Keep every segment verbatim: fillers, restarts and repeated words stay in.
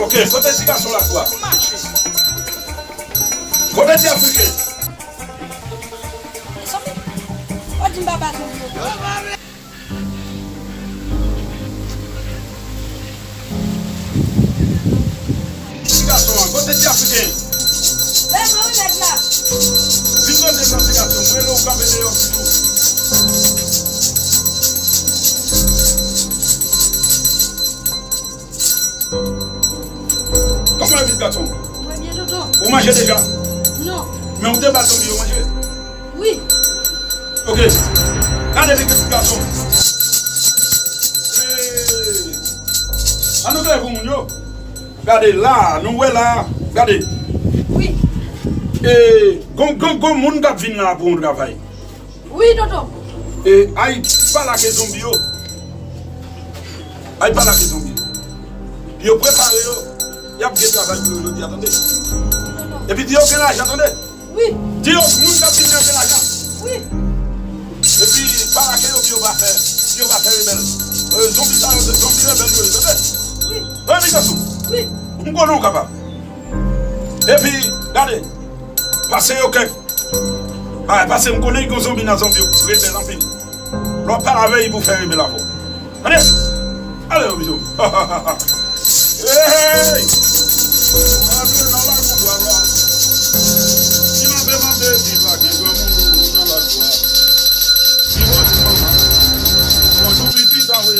Ok, kote ti gason la pou a? Kote ti afriken? Ou di m papa zonbi yo. Ti gason an, kote ti afriken? Vin kote m nan ti gason, mwen rele w kanpe deyò pito. Kòman e vin gason? Mwen byen tonton. Ou manje deja? Non. Men ou te ba zonbi yo manje? Wi. Ok. Gade pitit gason. An nou klè pou moun yo. Gade la, nou wè la. Gade. Wi. E, gon, gon, gon moun k ap vin la pou yon travay. Wi, tonton. E, ay pa lage zonbi yo. Ay pa lage zonbi yo. Yo prepare yo. Y ap gen travay pou yo jodi a, tande. Epi di yo gen lajan, tande. Wi. Di yo moun k ap vini an gen lajan. Wi. Epi pa lage yo, pou yo pa fè, pou yo pa fè rebèl. E, zonbi sa yo, se zonbi rebèl yo ye, tande. Wi. Wi, gason. Wi. M konnen w kapab. Epi, gade, pase yo kèk. Ay, pase m konnen yon zonbi nan zonbi yo rebèl anpil. Lè w pale avè l, li pou fè rebèl avè w. Tande? Ale, yo, bizou. Hey! Antre nan lakou bwa la. Di m ap mande si pa gen granmoun nan lakou a. Di bonjou, manman. Bonjou, pitit, a wi.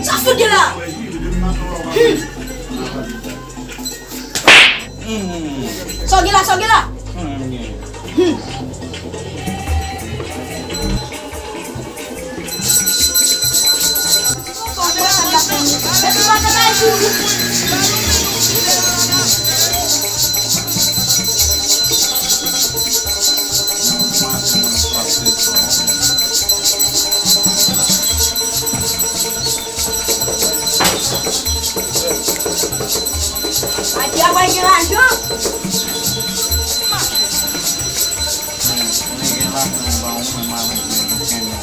Sa fout gen la? Hmm. Sa w gen la, sa w gen la? Hmm. Ati a bay gen lajan. Nèg gen lajan, ba ou menm avèk nèg ou kenbe.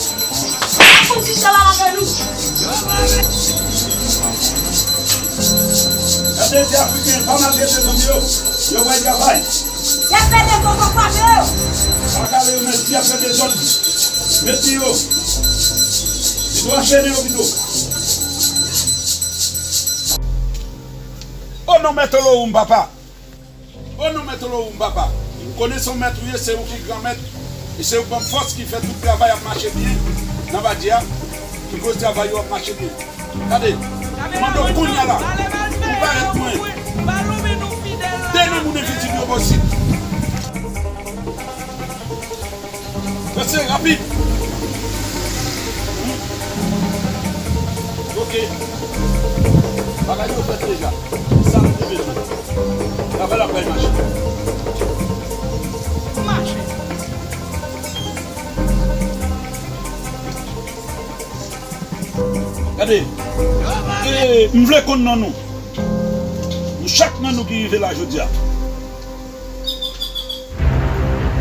Sa konn ti chè la lakay nou. Gade ti afriken, pa maltrete zonbi yo. Yo bay travay. Y ap pete koko kwape yo. Pa kale yo, men si y ap fè dezòd, mete yo. Li dwe anchene yo pito. O non, mèt Olowoum, papa. O non, Mèt Olowoum, papa. M konnen se yon mèt ou ye, se ou ki gran mèt. E se ou k ban m fòs ki fè tout travay ap mache byen nan Badji a, ki koz travay yo ap mache byen. Gade, m mande w kounye a la, pou parèt mwen. De non moun envizib yo ba w sit. Pase rapid. Ok. Bagay yo fèt deja. Sa nou te bezwen. Travay la pral mache. Mache. Gade. E, m vle konn non nou. Nou chak nan nou ki rive la jodi a.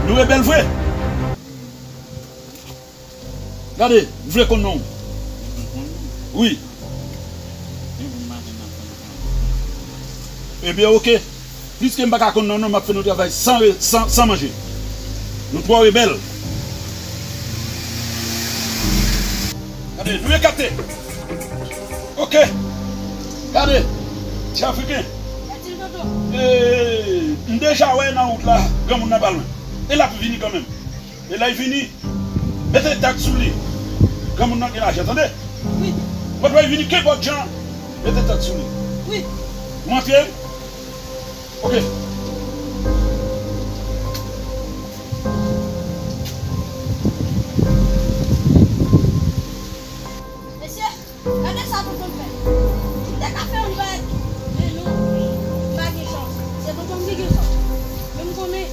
Nou rebèl vre? Gade, m vle konn non w. Wi. Ebyen, oke. Piske m pa ka konn non nou, m ap fè nou travay san re-, san, san manje. Nou twò rebèl. Gade, nou ekate. Oke. Gade, ti Afriken. E, m deja wè nan wout la, granmoun nan pa lwen. E l ap vini kanmenm. E lè l vini, mete tag sou li. Granmoun nan gen lajan, tande? Wi. Mwen t wè l vini kenpòt jan, mete tag sou li. Wi. Ou antre? Oke. Mesye, gade sa tonton m fè. M te ka fè yon bagay, men non, m pa gen chans. Se tonton m ki gen chans. Men m konnen.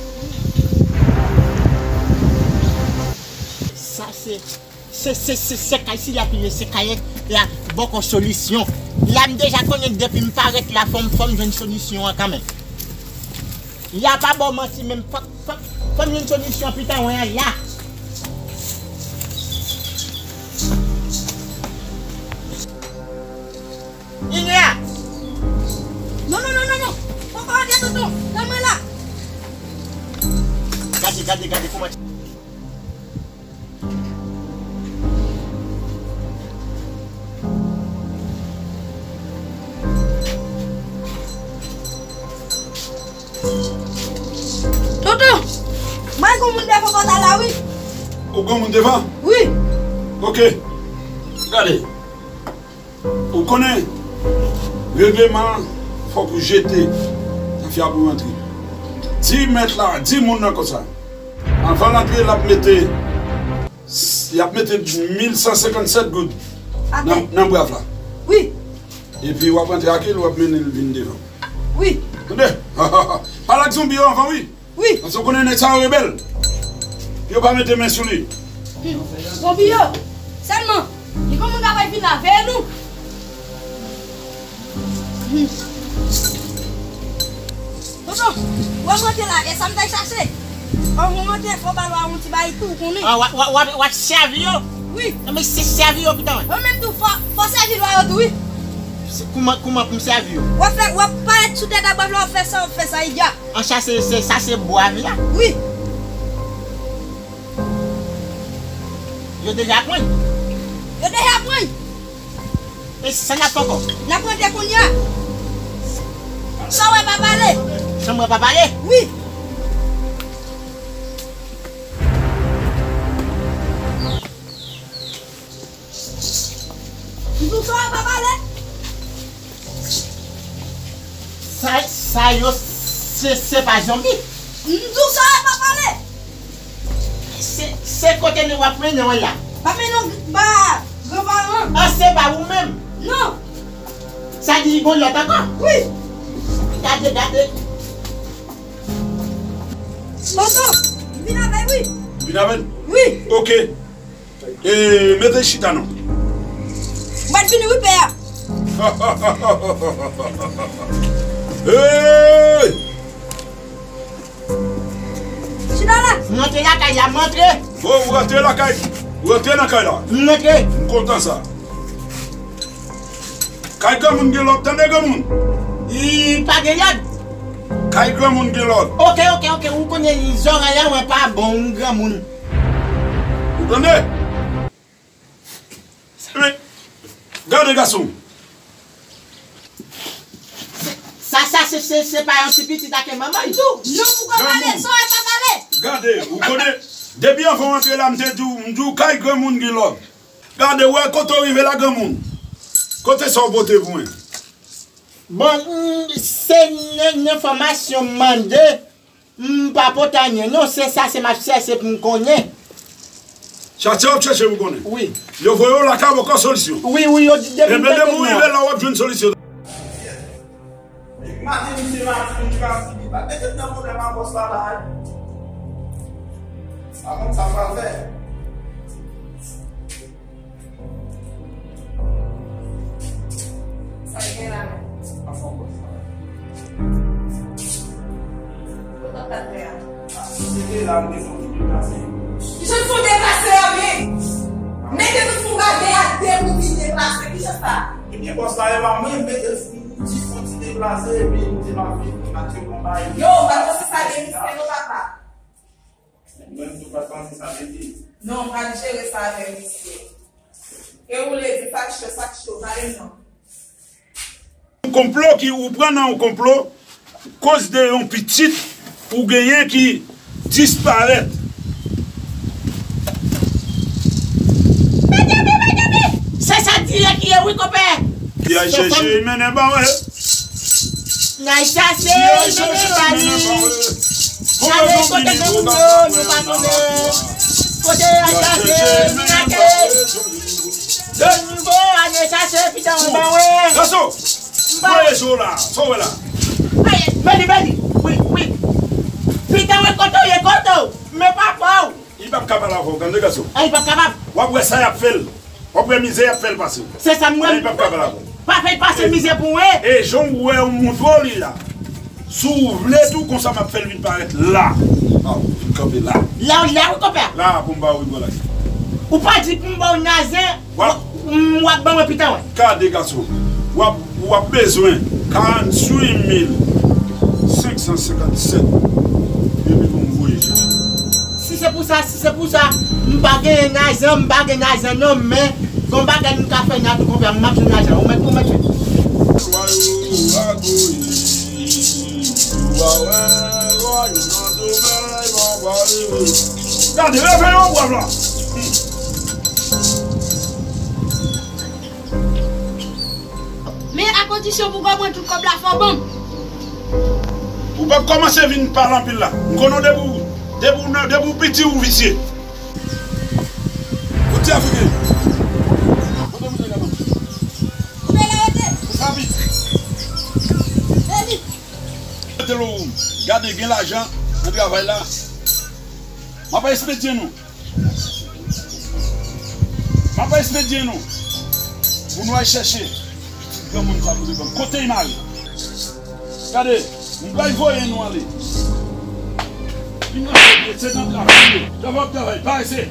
Sa se, se, se, se, se kay sila pi ye, se kay la bòkò solisyon. La m deja konnen depi m parèt la, fò m, fò m jwenn solisyon an kanmenm. Ya pa ba w manti menm, fòk, fòk, fòk m jwenn solisyon pita wen an la. Inya! Non, non, non, non, non! Poko antre, tonton! Tann mwen la! Gade, gade, gade kòman. Tonton, mwen gen moun devan pòtay la, wi. Ou gen moun devan? Wi. Oke. Gade. Ou konnen, regleman an, fòk ou jete tafya pou rantre. Di mèt la, di moun nan konsa. Anvan l antre, l ap mete, y ap mete mil san senkannsèt goud nan, nan brav la. Wi. Epi w ap rantre ak li, w ap mennen l vin devan. Wi. Tande? Pale ak zonbi yo anvan, wi. Wi. Paske w konnen nèg sa yo rebèl. Yo pa mete men sou li. Hmm. Zonbi yo. Sèlman, li gon moun k ap vin la veye nou. Hmm. Tonton, w ap rantre la, e sa m t al chache. Anvan w rantre, fò w ba l yon ti bagay tou, w konnen. Ah, w ap, w ap, w ap, w ap sèvi yo? Wi. Non, men se sèvi yo pita, wi. Mwen menm tou, fò, fò sèvi lwa yo tou, wi. Se kouman, kouman pou m sèvi yo? W ap fè, w ap parèt sou tèt a brav la, w ap fè sa, w ap fè sa, piga. An sa se, se, sa se bwa vi a? Wi. Yo deja pran? Yo deja pran. E sa n ap fè ankò? N ap rantre kounye a. Sa w wè pa pale. Sa m wè pa pale? Wi. M di w sa w pa pale. Sa, sa yo, se, se pa zonbi. M di w sa w pa pale. Se, se kote nou w ap mennen w la. Pa mennen w ba granparan. Ah, se pa ou menm. Non. Sa di gon lòt ankò? Wi. Gade, gade. Tonton, m vin avè l, wi. Vin avè l? Wi. Oke. E, mete chita non. Mwen vini wi, pè a. Hey! Chita la. M rantre lakay la, m rantre. Bon, ou rantre lakay. Ou rantre nan kay la. M rantre. M kontan sa. Kay granmoun gen lòd, tande granmoun. I pa gen lòd. Kay granmoun gen lòd. Oke, oke, oke, ou konnen zòrèy an mwen pa bon, granmoun. Ou tande? Men, gade gason. Se, A sa se, se, se pa yon ti pitit ak manman l tou. Nou poko pale, sa w pa pale. Gade, ou konnen, depi anvan w antre la, m te di w, m di w kay granmoun gen lòd. Gade, wè kote w rive la, granmoun. Kote sa w pote pou mwen? Bon, m, se n-, enfòmasyon m mande, m pa pote anyen, non, se sa, se m ap chèche pou m konnen. Chache w ap chèche pou konnen? Wi. Yo voye w lakay w poko solisyon? Wi, wi, yo di depi m tande non. Ebyen, depi w rive la, w ap jwenn solisyon. Maten misye maten, li pa fini. Pa mete nan pwoblèm a bòs la la. Pa konn sa pral fè. Sa gen la menm. Anfòm bòs la. Ou t ap fè a? Se la m te fon deplase. Kijan fon deplase a menm? Mete tout fon bagay a de pou di deplase. Kijan sa? Ebyen bòs la e pa mwen mete l fon. Ti fon ti deplase, epi m te pa vin, m pa te konpayi. Yo, m pa t panse sa gen misye non, papa. Mwen tou pa t panse sa gen misye. Non, m pa t jere sa avè misye. E ou le di sa k cho, sa k cho, pale m non. Yon konplo ki ou pran nan yon konplo, koz de yon pitit ou genyen ki disparèt. Benjamin, Benjamin! Se sa dirèk li ye wi, konpè. Li al chèche, li mennen ba w. N al chèche, li mennen ba li. N ale kote granmoun yo, nou pa konnen. Kote y al chèche, nou nake. De nivo, ale chèche, pita w ba w. Gason! Voye zo la, sa w wè la? Ay, Meli, Meli, wi, wi. Pita wè kote w ye, kote w. Men papa w. Li p ap ka pale avè w, tande gason. Ay, li p ap kapab. W ap wè sa y ap fè l. W ap wè mizè y ap fè l pase w. Se sa m wè. Men li p ap ka pale avè w. Pa fè l pase mizè pou mwen. E jan w wè w montre w li la. Si w vle tou, konsa m ap fè l vin parèt la. A, w vin kanpe la. La, la, wi, konpè. La, pou m ba w wi, bò la. Ou pa di pou m ba w nazen. W ap, m, w ap ban mwen pita, wè. Gade, gason. W ap, w ap bezwen karannsenk mil senk san senkannsèt. Epi pou m voye chèche. Si se pou sa, si se pou sa, m pa gen lajan, m pa gen lajan non, men gon bagay m ka fè nan tou konpè, m ap jwenn lajan. Ou mèt, ou mèt jwenn. Gade, refè yon bwaf la. Men a kondisyon pou w ban mwen tout kòb la, fò w ban m. Ou p ap kòmanse vin pale anpil la. M konnen w depi w, depi w nan, depi w piti ou visye. Ou ti Afriken. Kote moun yo la, non? Koupe la, rete. Rapid. Veni. Mete l ou, gade, gen lajan nan travay la. M ap espedye nou. M ap espedye nou pou nou al chèche pitit granmoun sa pou li ban m. Kote l mare? Gade, m pral voye nou ale. Vin nan fè, se nan travay yo. Travay, travay, parese.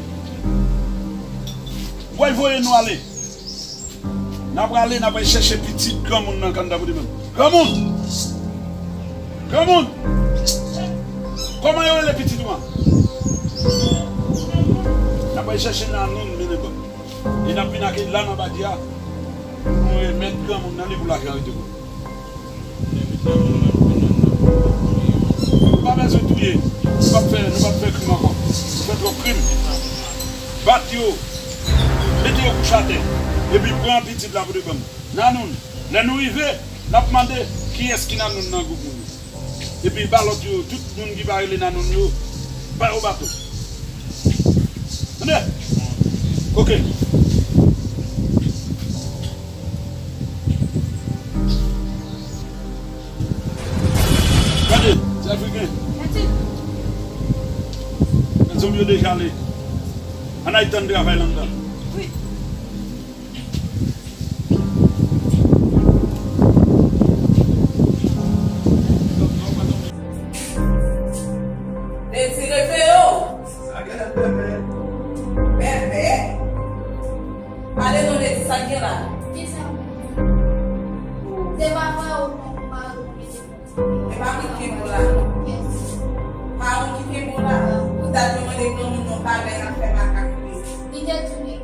M pral voye nou ale. N a prale, n a prale chèche pitit granmoun nan Kannada pou li ban m. Granmoun! Granmoun! Kòman yo rele pitit ou an? N a prale chèche Nanoun mennen ban m. E n ap vin ak la nan badi a pou nou remèt granmoun nan li pou lajan rete pou li. Nou pa bezwen touye. Nou p ap fè, nou p ap fè krim ankò. Nou fè twòp krim. Bat yo. Mete yo kouche atè. Epi pran pitit la pou li ban m. Nanoun. Lè nou rive, n ap mande kiyès ki Nanoun nan gwoup moun yo. Epi ba lòt yo, tout moun ki pa rele Nanoun yo, ba yo baton. Tande? Oke. Gade, ti Afriken. Gade. Gade zòm yo deja ale. Ann al tann travay la anndan. Wi. Ledi, leve w! Sa genlè bèbè. Bèbè? Pale non, Ledi, sa k gen la? Kisa? Se pa vre ou non, pa ou. E pa mwen ki kenbe w la non. Yes. Pa ou ki kenbe w la. Ou ta dwe mande granmoun nan pa lè n ap fè makak li. Li te tounen.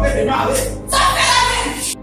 ap rete mare. Sa w fè la menm?